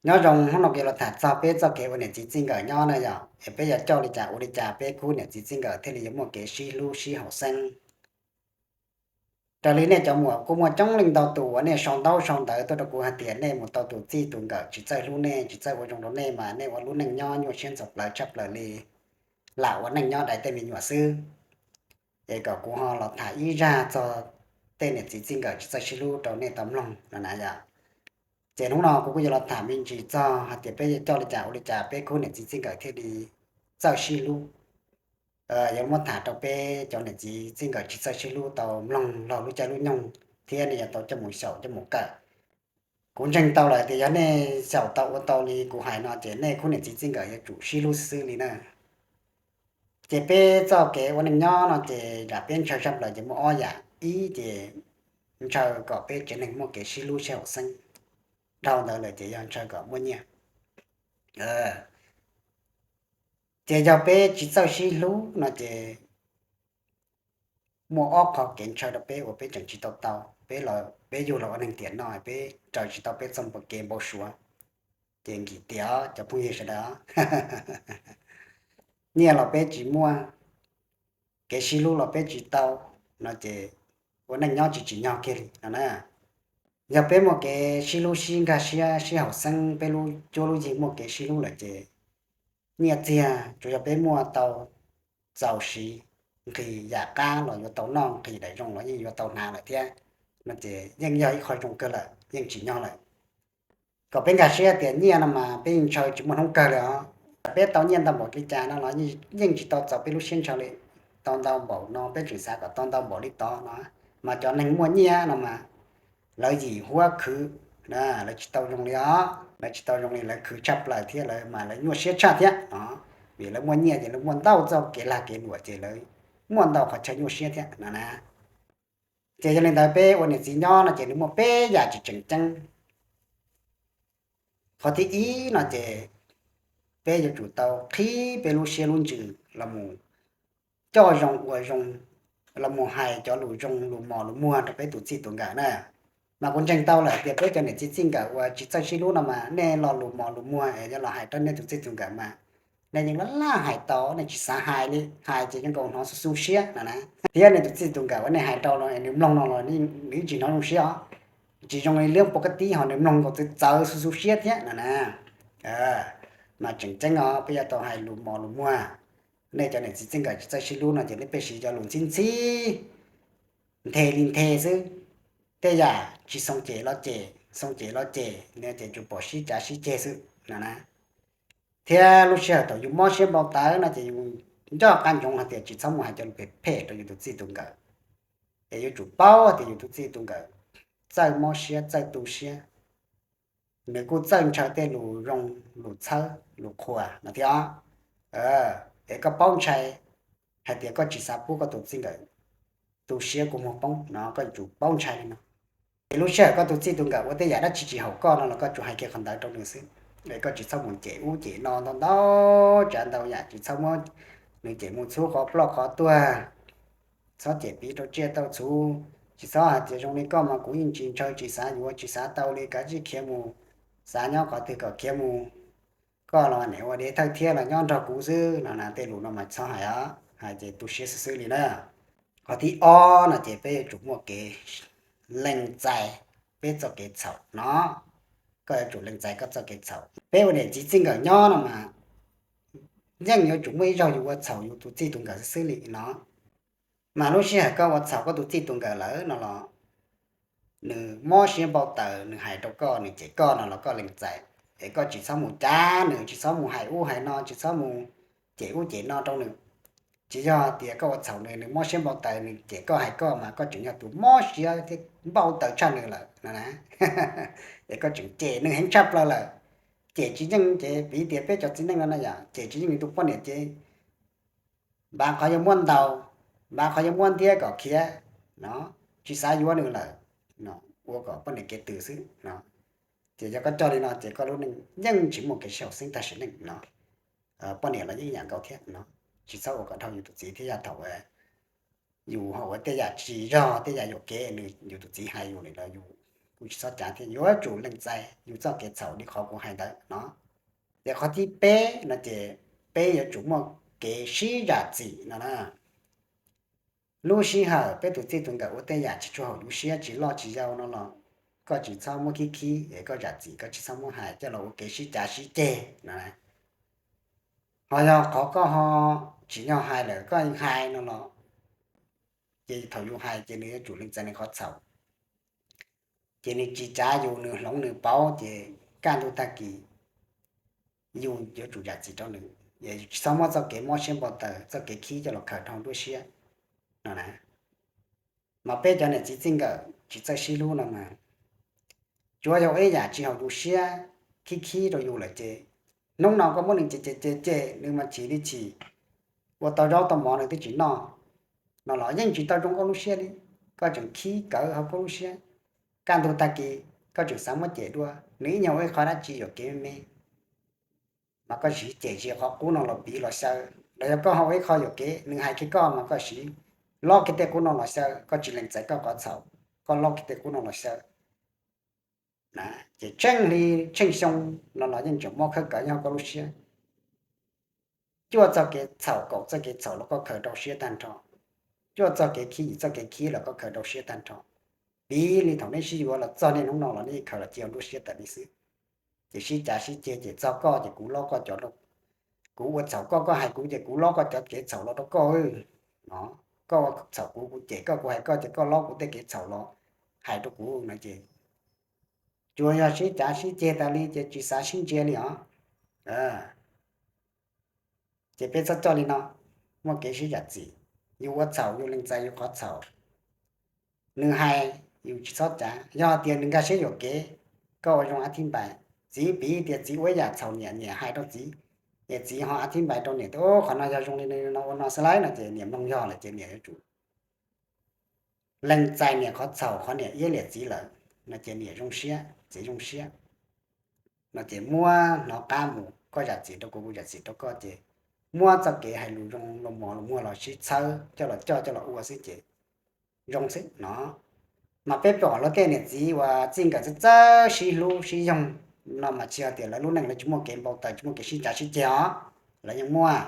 Nyob zoo, hnub no kuv yuav los tham txog peb txoj kev ua niam txiv txij nkawm nyob na yom, es peb yuav coj li cas ua li cas peb khub niam txiv txij nkawm thiaj li yuav muaj kev sib hlub sib haum xeeb. Raws li nej cov muam kuj muaj coob leej ntau tus uas nej sau ntaub sau ntawv tuaj rau kuv hais tias nej mus tau tus txij tus nkawm tsis txawj hlub nej, tsis txawj ua zoo rau nej mas nej ua lub neej nyob nyuaj siab ntxhov plawv tshaj plaws li, lam ua neej nyob dai tej me nyuam xwb. Es kom kuv ho los tham ib zaj txog tej niam txiv txij nkawm tsis txawj sib hlub rau nej tau mloog no na yom. Ces hnub no kuv kuj yuav los tham me ntsis txog hais tias peb yuav coj li cas ua li cas peb khub niam txiv txij nkawm thiaj li txawj sib hlub. Yuav muab tham rau peb cov niam txiv txij nkawm tsis txawj sib hlub tau mloog laug lub caij lub nyoog thiab nej yuav tau coj mus xyaum coj mus kawm. Kuv ntseeg tau lawm tias yog nej xyaum tau ua tau li kuv hais no ces nej khub niam txiv txij nkawm yuav tsum sib hlub xwb li na. Ces peb txoj kev ua neej nyob no ces yam peb ntshaw tshaj plaws ces muaj ob yam. Ib ces ntshaw kom peb tsev neeg muaj kev sib hlub sib haum xeeb, dhau ntawd lawm ces yog ntshaw kom muaj nyiaj. Ces yog peb tsis txawj sib hlub no ces muaj ob qho kev ntshaw rau peb uas peb tseem tsis tau tau. Peb los peb yug los ua neeg tiam no peb raws tsis tau peb txoj npau kev npau suav, ces nkim tiag cov phooj ywg sawv daws. Nyiaj los peb tsis muaj, kev sib hlub los peb tsis tau no ces ua neej nyob tsis tsim nyog kiag li no na. Yog peb muaj kev sib hlub sib nkag siab sib haum xeeb, peb lub cuab lub yig muaj kev sib hlub lawm ces nyiaj txiag tsuas yog peb muaj tau txaus siv, nqhis yam qab los yuav tau noj, nqhis daim zoo los yeej yuav tau hnav lawm thiab no ces yeej yog ib qho zoo kawg lawm, yeej tsim nyog lawm. Kom peb nkag siab tias nyiaj no mas peb yeej ntshaw tsis muaj hnub kawg li os. Peb tau nyiaj ntau npaum li cas no los yeej tsis tau txaus peb lub siab ntshaw li. Tau ntau npaum no peb tseem xav kom tau ntau npaum li tod no, mas cov neeg muaj nyiaj no mas lawv yim huab khwv, lawv tsis tau zoo li os, lawv tsis tau zoo li, lawv khwv tshaj plaws thiab lawv mas lawv nyuaj siab tshaj thiab no. Vim lawv muaj nyiaj ces lawv muaj ntau txoj kev lag kev luam ces lawv muaj ntau qhov chaw nyuaj siab thiab no na. Ces yog li ntawd peb ua niam txiv nyob no ces nws muaj peb yam tsis tseem ceeb. Qhov thib ib no ces peb yuav tsum tau qhib peb lub siab lub ntsws los mus coj zoo ua zoo, los mus hais cov lus zoo lus mos lus muag rau peb tus txij tus nkawm na. Mas kuv ntseeg tau lawm tias peb cov niam txiv txij nkawm uas tsis txawj sib hlub no mas nej lo lus mos lus muag es yog los hais rau nej tus txij tus nkawm mas nej yeej laj laj hais tau, nej tsis xav hais li, hais ces yeej nkaus hnov xu xu siab no na. Thiab nej tus txij tus nkawm uas nej hais rau los nws mloog no los nws tsis hnov zoo siab os, tsis zoo li liab pov ka tib ho nws mloog nkaus txawv txawv xu xu siab thiab no na. Mas tseem ceeb os peb yuav tau hais lus mos lus muag. Nej cov niam txiv txij nkawm tsis txawj sib hlub no ces nej pheej siv cov lus ntxhib ntxhib, nthe li nthe xwb. Tej yam tsis xoo cem los cem, xoo cem los cem, ces tsuas pom sib cav sib ceg xwb no na. Thiab lub sij hawm thaum yus mob siab npau taws no ces yus nco qab ntsoov hais tias tsis txhob mus hais cov lus phem phem rau yus tus txij tus nkawm. Es yuav tsum paub hais tias yus tus txij tus nkawm txawj mob siab txawj tu siab, nws kuj txawj ntshaw tej lus zoo, lus txhawb lus qhuas no thiab os. Es koj paub ntshai hais tias koj tsis xav pub koj tus txij nkawm tu siab kua muag poob no koj yuav tsum paub ntshai li no. Es lub sij hawm koj tus txij tus nkawm ua tej yam dab tsi tsis haum koj no los koj tsuas hais kiag qhov ntawd rau nws xwb. Es koj tsis txhob mus cem ub cem no ntau ntau tsav ntau yam, tsis txhob muab nws cem mus txhub qhov ploj qhov tuag, txhob cem piv rau tsiaj tau txhuv, tsis txhob hais tias zoo li koj mas kuv yeej tsis ntshaw tsis xav yuav tsis xav tau li, kav tsij khiav mus, xav nyob qhov twg kom khiav mus, koj los niam ua dev thawj thiab los nyob nrog kuv xwb no na. Tej lus no mas txhob hais os, hais ces tu siab xwb xwb li na. Qhov thib ob no ces peb yuav tsum muaj kev lees txais peb txoj kev txhaum no. Koj yuav tsum lees txais koj txoj kev txhaum. Peb ua niam txiv txij nkawm nyob no mas yeej yuav tsum muaj ib zaug yus ua txhaum yus tus txij tus nkawm xwb xwb li no. Mas lub sij hawm koj ua txhaum koj tus txij tus nkawm lawm no los nws mob siab npau taws nws hais rau koj nws cem koj no los koj lees txais, es koj tsis txhob mus cav nws, tsis txhob mus hais ub hais no, tsis txhob mus cem ub cem no rau nws. Tsis yog tias koj ua txhaum nws, nws mob siab npau taws nws cem koj hais koj mas koj tseem yog tus mob siab thiab npau taws tshaj nws lawm no na. Es koj tseem cem nws heev tshaj plaws lawm. Cem tsis yeej ces piv tias peb cov txiv neej no na yom, cem tsis yeej nws tus poj niam ces npav qhov yuav muab ntaus, npav qhov yuav muab ntiab kom khiav no, tsis xav yuav nws lawm no, ua kom poj niam kev tws xwb no. Ces yog koj coj li no ces koj lub neej yeej tsis muaj kev sib haum xeeb tag sim neej no. Poj niam los yeej ib yam nkaus thiab no, tsis txhob ua kom dhau yus tus txiv thiab yog thaum yus ho ua tej yam tsis yog tej yam yuam kev nws yus tus txiv hais yus lawm los yus kuv tsis txhob cav thiab, yuav tsum lees txais yus txoj kev txhaum li qhov kuv hais ntawd no. Ces qhov thib peb no ces peb yuav tsum muaj kev sib zam txim no na. Lub sij hawm peb tus txij tus nkawm ua tej yam tsis tshua haum yus siab, tsis loj tsis yau no los koj tsis txhob muab khib khib, koj zam txim, koj tsis txhob muab hais coj los ua kev sib cav sib ceg no. Ho yog qhov koj ho tsim nyog hais lawm koj hais no los, ces thaum yus hais ces nws yuav tsum lees txais nws qhov txhaum. Ces nws tsis cav yus, nws hloov nws paub, ces kaj ntug tag kis yus yuav tsum zam txim rau nws. Tsis txhob muab txoj kev mob siab npau taws, txoj kev khib coj los khaws dhau nruab siab no na. Mas peb cov niam txiv txij nkawm tsis txawj sib hlub no mas, tsuav yog ib yam tsis haum yus siab, khib khib rau yus lawm ces hnub no koj muab nws cem cem cem cem, nws mas chim li chim, ua tau zaub tau mov nws twb tsis noj no los yeej tsis tau zoo koj lub siab li. Koj tseem khib kawv hauv koj lub siab, kaj ntug tag kis koj tseem xav muab cem dua, nws ib nyuag ua ib qho dab tsi yuam kev me me, mas koj siv cem zis qhov qub no los piv los xyaw. Los yog koj ho ua ib qho yuam kev, nws hais kiag koj mas koj siv lob kiag tej qub no los xyaw, koj tsis lees txais koj qhov txhaum, koj lob kiag tej qub no los xyaw. Ces tsheej hli tsheej xyoo no los yeej tseem mob khawb kawv nyob koj lub siab. Cuaj txoj kev txhaum kaum txoj kev txhaum los koj khaws rau siab tag nrho. Cuaj txoj kev khib yim txoj kev khib los koj khaws rau siab tag nrho. Piv li thaum neb sib yuav los txog niaj hnub no los neb khaws los cia nruab siab tawm li xwb. Ces sib cav sib ceg, ces txog koj ces kuv lob koj cov, kuv ua txhaum koj, koj hais kuv ces kuv lob koj cov kev txhaum los rau koj no. Koj ua txhaum kuv, kuv cem koj, kuv hais koj ces koj lob kuv tej kev txhaum los hais rau kuv no ces tsuas yog sib cav sib ceg tas li ces tsis xav sib ntsia li os. Ces peb txhob coj li no, muaj kev sib zam txim, yus ua txhaum yus lees txais yus qhov txhaum. Nws hais yus tsis txhob cav, yog tias nws nkag siab yuam kev, koj ua zoo a thib npais. Txiv piv tias txiv ua ib yam txhaum niam, niam hais rau txiv, es txiv ho a thib npais rau niam tias qhov no yog zoo li no ua no xwb lauj no ces niam mloog yog lawm ces niam yuav tsum lees txais niam qhov txhaum, qhov niam iab liam txiv lawm no ces niam zoo siab txiv zoo siab no ces muab hnov qab mus, koj zam txim rau kuv, kuv zam txim rau koj ces muab txoj kev hais lus zoo, lus mos lus muag los sib txhawb coj los coj coj los ua xwb ces zoo xwb no. Mas peb pom luag tej niam txiv uas txij nkawm txawj txawj sib hlub sib yoog no mas tsis yog tias lawv lub neej lawv tsis muaj kev npau taws, tsis muaj kev sib cav sib ceg os, lawv yeej muaj.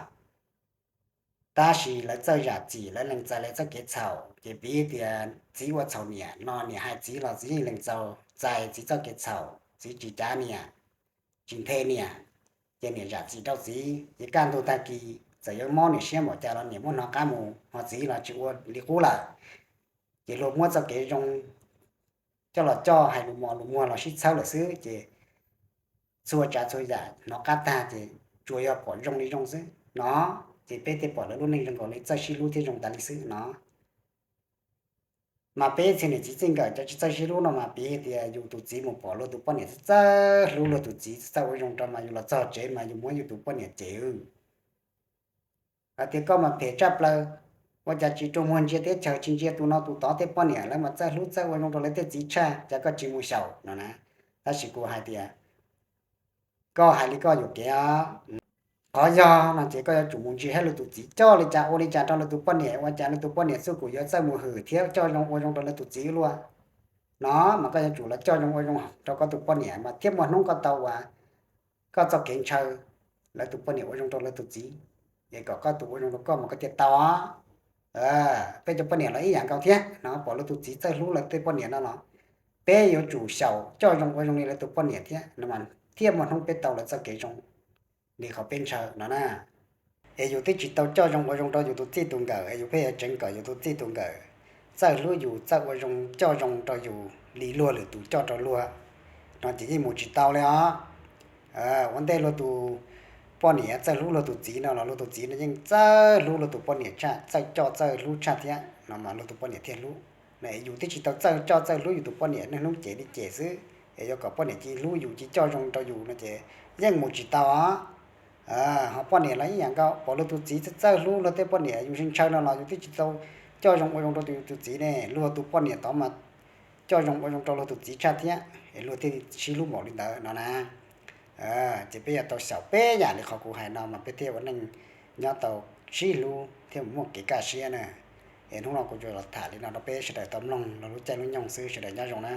Tab sis lawv txawj zam txim, lawv lees txais lawv txoj kev txhaum. Ces piv tias txiv ua txhaum niam no, niam hais txiv los txiv yeej lees txais txiv txoj kev txhaum, txiv tsis cav niam, tsis nthe niam, ces niam zam txim rau txiv. Ces kaj ntug tag kis txawm yuav mob niam siab npaum cas los niam muab hnov qab mus, ho txiv los tsis ua li qub lawm. Ces luag muab txoj kev zoo coj los coj, hais lus mos lus muag los sib txhawb lawm xwb ces txhua tsav txhua yam hnov qab tag ces tsuas yog pom zoo li zoo xwb no. Ces peb thiaj pom lawv lub neej zoo nkaus li txawj sib hlub thiab zoo tas li xwb no. Mas peb txhia niam txiv txij nkawm cov tsis txawj sib hlub no mas piv tias yus tus txiv mus pom luag tus poj niam txawj txawj hlub luag tus txiv, txawj txawj ua zoo rau mas yus los txog tsev mas yus muab yus tus poj niam cem. Hais tias koj mas phem tshaj plaws, ua cas tsis rua muag ntsia teb chaws, tsis ntsia tus no tus tod tej poj niam, lawv mas txawj hlub txawj ua zoo rau lawv tej txiv tshaj, cas koj tsis mus xyaum no na. Tab sis kuv hais tias koj hais li koj yuam kev os. Qhov yog no ces koj yuav tsum mus ntsia saib luag tus txiv coj li cas ua li cas rau luag tus poj niam, ua cas luag tus poj niam xub kum yuav txawj mus hwm thiab coj zoo ua zoo rau luag tus txiv luaj no. Mas koj yuav tsum los coj zoo ua zoo rau koj tus poj niam mas thiaj muaj hnub koj tau ua koj txoj kev ntshaw lawv tus poj niam ua zoo rau lawv tus txiv, es kom koj tus ua zoo rau koj mas koj thiaj tau. Peb cov poj niam los ib yam nkaus thiab no, pom lawv tus txiv txawj hlub lawv tej poj niam no los peb yuav tsum xyaum coj zoo ua zoo li lawv tus poj niam thiab no mas thiaj muaj hnub peb tau lawv txoj kev zoo li qhov peb ntshaw no na. Es yus twb tsis tau coj zoo ua zoo rau yus tus txij tus nkawm es yus pheej yuav tseev kom yus tus txij tus nkawm txawj hlub yus, txawj ua zoo coj zoo rau yus li luag lwm tus coj rau luag no ces yeej mus tsis tau li os. Ua ntej luag tus poj niam txawj hlub luag tus txiv no los luag tus txiv no yeej txawj hlub luag tus poj niam tshaj, txawj coj txawj hlub tshaj thiab no mas luag tus poj niam thiaj hlub. Yus twb tsis tau txawj coj txawj hlub yus tus poj niam, niaj hnub cem li cem xwb, es yuav kom poj niam cia hlub yus cia coj zoo rau yus no ces yeej mus tsis tau. Ho poj niam los ib yam nkaus, pom luag tus txiv txawj txawj hlub luag tej poj niam yus ntshaw no los yus twb tsis tau coj zoo ua zoo rau yus tus txiv ne, luag tus poj niam tod mas coj zoo ua zoo rau luag tus txiv tshaj thiab es luag thiaj sib hlub npaum li ntawd no na. Ces peb yuav tau xyaum peb yam li qhov kuv hais no mas peb thiaj ua neej nyob tau sib hlub thiab muaj kev kaj siab na. Es hnub no kuv yuav los tham li no rau peb sawv daws tau mloog los lub caij lub nyoog xwb, sawv daws nyob zoo na.